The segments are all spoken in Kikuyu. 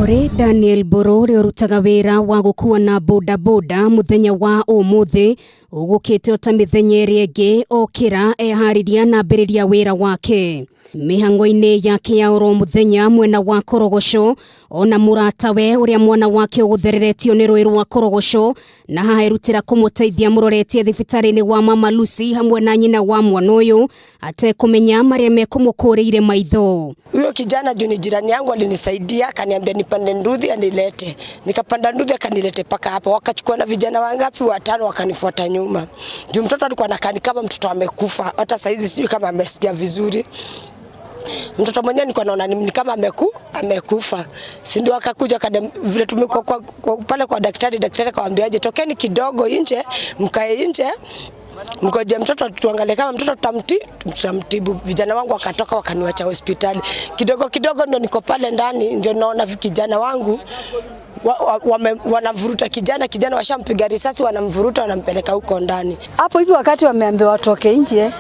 Kũrĩ Daniel Mbũrũ ũrĩa ũrutaga wĩra wa gũkua na bodaboda mũthenya wa ũmũthĩ ũgũkĩte o ta mĩthenya ĩrĩa ĩngĩ okĩra eharĩria na ambĩrĩria wĩra wake mĩhang'o-inĩ yake ya oro mũthenya mwena wa Korogoco ona mũratawe ũrĩa mwana wake ũgũthereretio nĩ rũĩ rwa Korogoco na haha erutĩra kũmũteithia mũroretie thibitarĩ-inĩ wa Mama Lucy hamwe na nyina wa mwana ũyũ atekũmenya marĩa mekũmũkũrĩire maitho. Huyo kijana juu ni jirani yangu alinisaidia, akaniambia nipande nduthi anilete. Nikapanda nduthi akanilete paka hapa. Wakachukua na vijana wangapi watano wakanifuata nyuma. Juu mtoto alikuwa anakaa ni kama mtoto amekufa. Hata saizi sijui kama amesikia vizuri. Mtoto mwenyewe nilikuwa naona ni kama amekufa. Si ndio akakuja vile tumekuwa pale kwa daktari, daktari akawaambiaje tokeni kidogo nje, mkae nje. Mgoje mtoto tuangalie kama mtoto tutamtibu. Vijana wangu wakatoka wakaniacha hospitali. Kidogo kidogo ndio niko pale ndani, ndio naona kijana wangu wanavuruta kijana, kijana washampiga risasi, wanamvuruta wanampeleka huko ndani. Hapo hivi wakati wameambiwa watoke nje,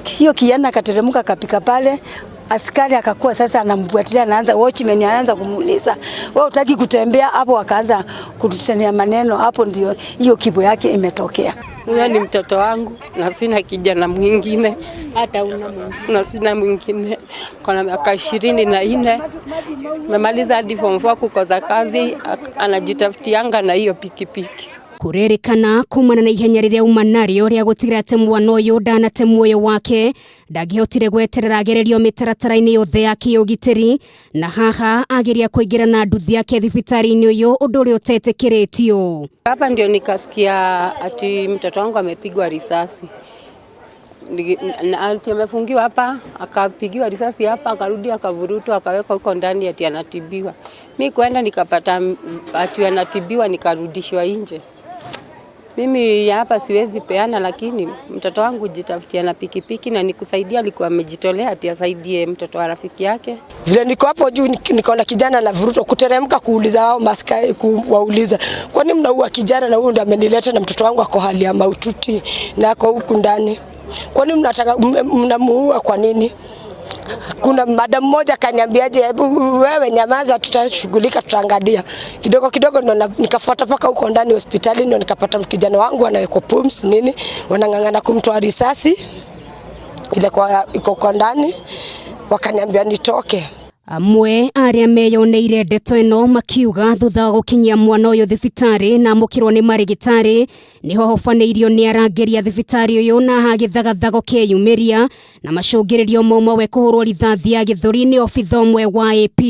hiyo kijana akateremka akapika pale, askari akakuwa sasa anamfuatilia, anaanza watchman anaanza kumuuliza, wewe hutaki kutembea? Hapo wakaanza kututania maneno, hapo ndio hiyo kifo yake imetokea. Huyo ni mtoto wangu na sina kijana mwingine, hata una mwingine. Na sina mwingine. Kuna miaka 24, amemaliza hadi form 4 kukosa kazi, anajitafutianga na hiyo pikipiki. Kurerikana kumana na ihenya rĩrĩa auma narĩo rĩa gũtigĩrĩra atĩ mwana ũyũ ndanate muoyo wake ndangĩhotire gweterera agererio mĩtaratara-inĩ yothe ya kĩũgitĩri na haha ageria kũingĩra na nduthi yake thibitarĩ-inĩ ũyũ ũndũ ũrĩa ũtetĩkĩrĩtio. Hapa ndio nikasikia ati mtoto wangu amepigwa risasi. Na ati amefungiwa hapa, akapigiwa risasi hapa, akarudi akavurutwa, akawekwa huko ndani ati anatibiwa. Mi kwenda nikapata ati anatibiwa, nikarudishwa nje. Mimi hapa siwezi peana, lakini mtoto wangu jitafutia na pikipiki na nikusaidia, alikuwa amejitolea ati asaidie mtoto wa rafiki yake. Vile niko hapo juu nikaona kijana anavurutwa, kuteremka kuuliza hao maskari, kuwauliza kwa nini mnaua kijana na huyu ndo amenileta na mtoto wangu ako hali ya mahututi na ako huku ndani. Kwa nini mnamuua kwa nini? Kuna madam mmoja akaniambiaje, hebu wewe nyamaza, tutashughulika, tutaangalia. Kidogo kidogo ndo nikafuata paka huko ndani hospitali, ndo nikapata kijana wangu anawekwa pumps nini, wanang'ang'ana kumtoa risasi ile kwa iko kwa ndani, wakaniambia nitoke. Amwe arĩa meyoneire ndeto ĩno makiuga thutha wa gũkinyia mwana ũyũ thibitarĩ na amũkĩrwo nĩ marĩgĩtarĩ nĩho hobanĩirio nĩ arangĩri a thibitarĩ ũyũ na hagĩthagathago kĩeyumĩria na macũngĩrĩrio mauma we kũhũrwo rithathi ya gĩthũri nĩ obitha ũmwe wa AP.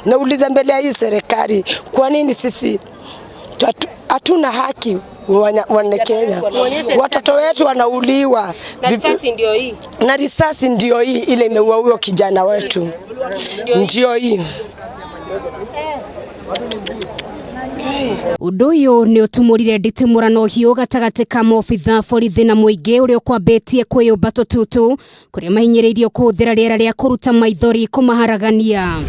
Nauliza mbele ya hii serikali, kwa nini sisi hatuna haki wana Kenya? Watoto wetu wanauliwa. Na risasi ndio hii. Na risasi ndio hii ile imeua huyo kijana wetu. Ndio hii. Ũndũ ũyũ nĩ ũtumũrire nditimũrano hiũ gatagatĩ ka maobitha borithi na mũingĩ ũrĩa ũkwambĩtie kwĩyũmba tũtutu kũrĩa mahinyĩrĩirio kũhũthĩra rĩera rĩa kũruta maithori kũmaharagania.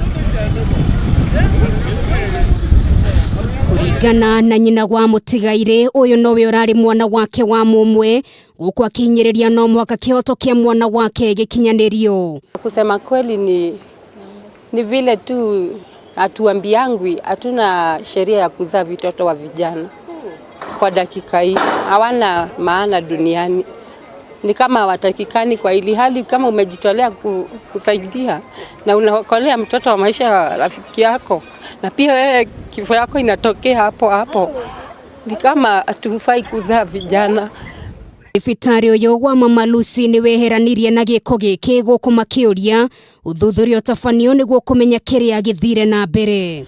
Kũringana na nyina wa mũtigairĩ ũyũ nowe ũrarĩ mwana wake wa mũmwe gũkũ akĩhinyĩrĩria no mũhaka kĩhoto kĩa mwana wake gĩkinyanĩrio. Kusema kweli ni vile tu hatuambiangwi, hatuna sheria ya kuzaa vitoto wa vijana kwa dakika hii, hawana maana duniani, ni kama hawatakikani kwa ili hali. Kama umejitolea kusaidia na unaokolea mtoto wa maisha ya rafiki yako, na pia wewe kifo yako inatokea hapo hapo, ni kama hatufai kuzaa vijana. Thibitarĩ ũyũ wa Mama Lucy nĩ weheranirie na gĩko gĩkĩ gũkũ makĩũria ũthuthuria ũtabanio nĩguo kũmenya kĩrĩa gĩthire na mbere.